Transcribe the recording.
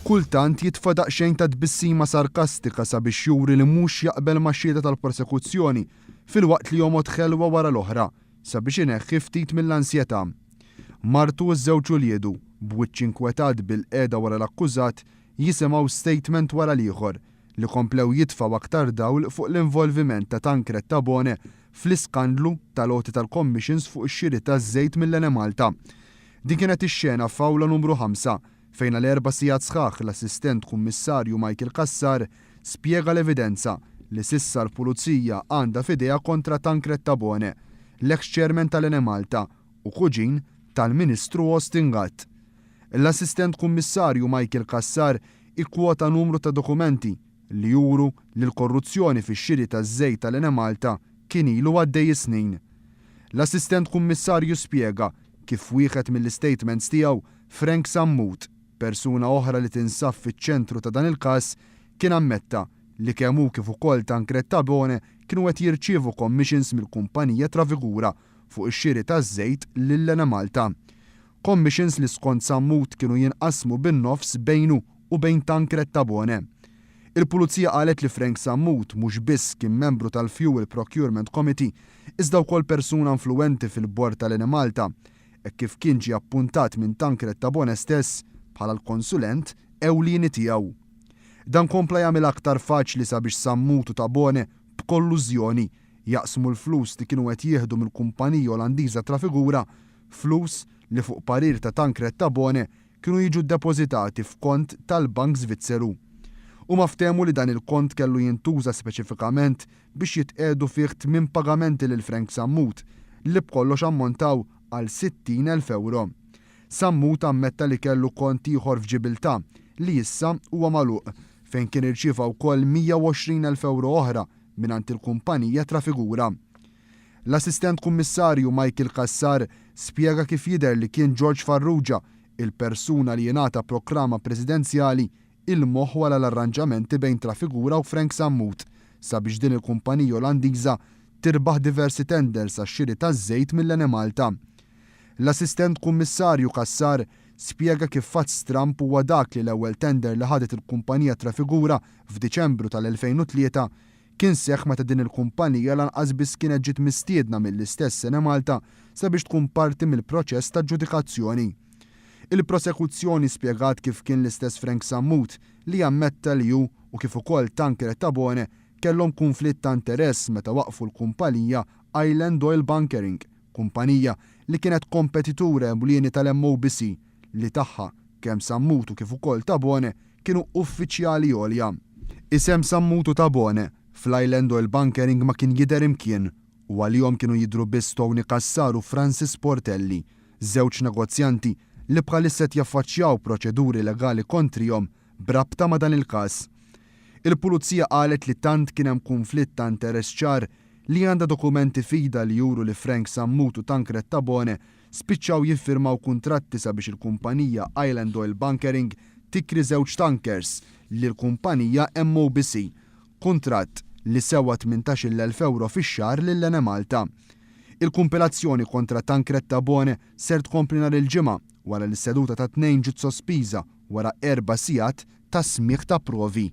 Kultant jitfa' daqsxejn ta' tbissima sarkastika sabiex juri li mhux jaqbel max-xhieda tal-prosekuzzjoni filwaqt li jomgħod ħelwa wara l-oħra sabiex ineħħi ftit mill-ansjetà. Martu u ż-żewġ uliedu, b'wiċċ inkwetat bilqiegħda wara l-akkużat, jisimgħu statement wara l-ieħor li komplew jitfgħu aktar dawl fuq l-involviment ta' Tancred Tabone fl-iskandlu tal-għoti tal-commissions fuq ix-xiri taż-żejt mill-Enemalta. Din kienet ix-xena f'awla numru 5 fejn għal erba' sigħat sħaħ l-Assistent Kummissarju Michael Cassar spjega l-evidenza li s'issa l-Pulizija għandha f'idejha kontra Tancred Tabone, l-eks Chairman tal-Enemalta u kuġin tal-Ministru Austin Gatt. L-Assistent Kummissarju Michael Cassar ikkwota numru ta' dokumenti li juru li l-korruzzjoni fix-xiri taż-żejt tal-Enemalta kien ilu għaddej is-snin. L-Assistent Kummissarju spjega kif f'wieħed mill-istatements tiegħu Frank Sammut, persuna oħra li tinsab fiċ-ċentru ta' dan il-każ, kien ammetta li kemm hu kif ukoll Tancred Tabone kienu qed jirċievu commissions mill-kumpanija Trafigura fuq ix-xiri taż-żejt lill-Enemalta. Commissions li skont Sammut kienu jinqasmu bin-nofs bejnu u bejn Tancred Tabone. Il-Pulizija qalet li Frank Sammut mhux biss kien membru tal-Fuel Procurement Committee iżda wkoll persuna influwenti fil-bord tal-Enemalta hekk kif kien ġie appuntat minn Tancred Tabone stess bħala l-konsulent ewlieni tiegħu. Dan kompla jagħmilha aktar faċli sabiex Sammut u Tabone b'kollużjoni jaqsmu l-flus li kienu qed jieħdu mill-kumpanija Olandiża Trafigura, flus li fuq parir ta' Tancred Tabone kienu jiġu ddepożitati f'kont tal-bank Svizzeru. Huma ftehmu li dan il-kont kellu jintuża speċifikament biex jitqiegħdu fih tminn pagamenti lil Frank Sammut, li b'kollox ammontaw għal 60,000 ewro. Sammut ammetta li kellu kont ieħor f'Ġibiltà, li issa huwa magħluq, fejn kien irċieva wkoll 120,000 ewro oħra mingħand il-kumpanija Trafigura. L-Assistent Kummissarju Michael Cassar spjega kif jidher li kien George Farrugia, il-persuna li jingħata proklama presidenzjali, il-moħħ wara l-arranġamenti bejn Trafigura u Frank Sammut sabiex din il-kumpanija Olandiża tirbaħ diversi tenders għax-xiri taż-żejt mill-Enemalta. L-Assistent Kummissarju Cassar spjega kif fatt stramb huwa dak li l-ewwel tender li ħadet il-kumpanija Trafigura f'Diċembru tal-2003 kien seħħ meta din il-kumpanija lanqas biss kienet ġiet mistiedna mill-istess Enemalta sabiex tkun parti mill-proċess ta' aġġudikazzjoni. Il-prosekuzzjoni spjegat kif kien l-istess Frank Sammut li ammetta li hu u kif ukoll Tancred Tabone kellhom kunflitt ta' interess meta waqqfu l-kumpanija Island Oil Bunkering, kumpanija li kienet kompetitur ewlieni tal-MOBC li tagħha kemm Sammut u kif ukoll Tabone kienu uffiċjali għolja. Isem Sammut u Tabone fl-Island Oil Bunkering ma kien jidher imkien u għalihom kienu jidhru biss Tony Cassar u Francis Portelli, żewġ negozjanti li bħalissa qed jaffaċċjaw proċeduri legali kontrihom b'rabta ma' dan il-każ. Il-Pulizija qalet li tant kien hemm kunflitt ta' interess ċar li għandha dokumenti f'idha li juru li Frank Sammut u Tancred Tabone spiċċaw jiffirmaw kuntratti sabiex il-kumpanija Island Oil Bunkering tikri żewġ tankers lill-kumpanija MOBC, kuntratt li sewa 18,000 ewro fix-xahar lill-Enemalta. Il-kumpilazzjoni kontra Tancred Tabone ser tkompli nhar il-Ġimgħa wara li s-seduta tat-Tnejn ġiet sospiża wara erba' sigħat ta' smigħ ta' provi.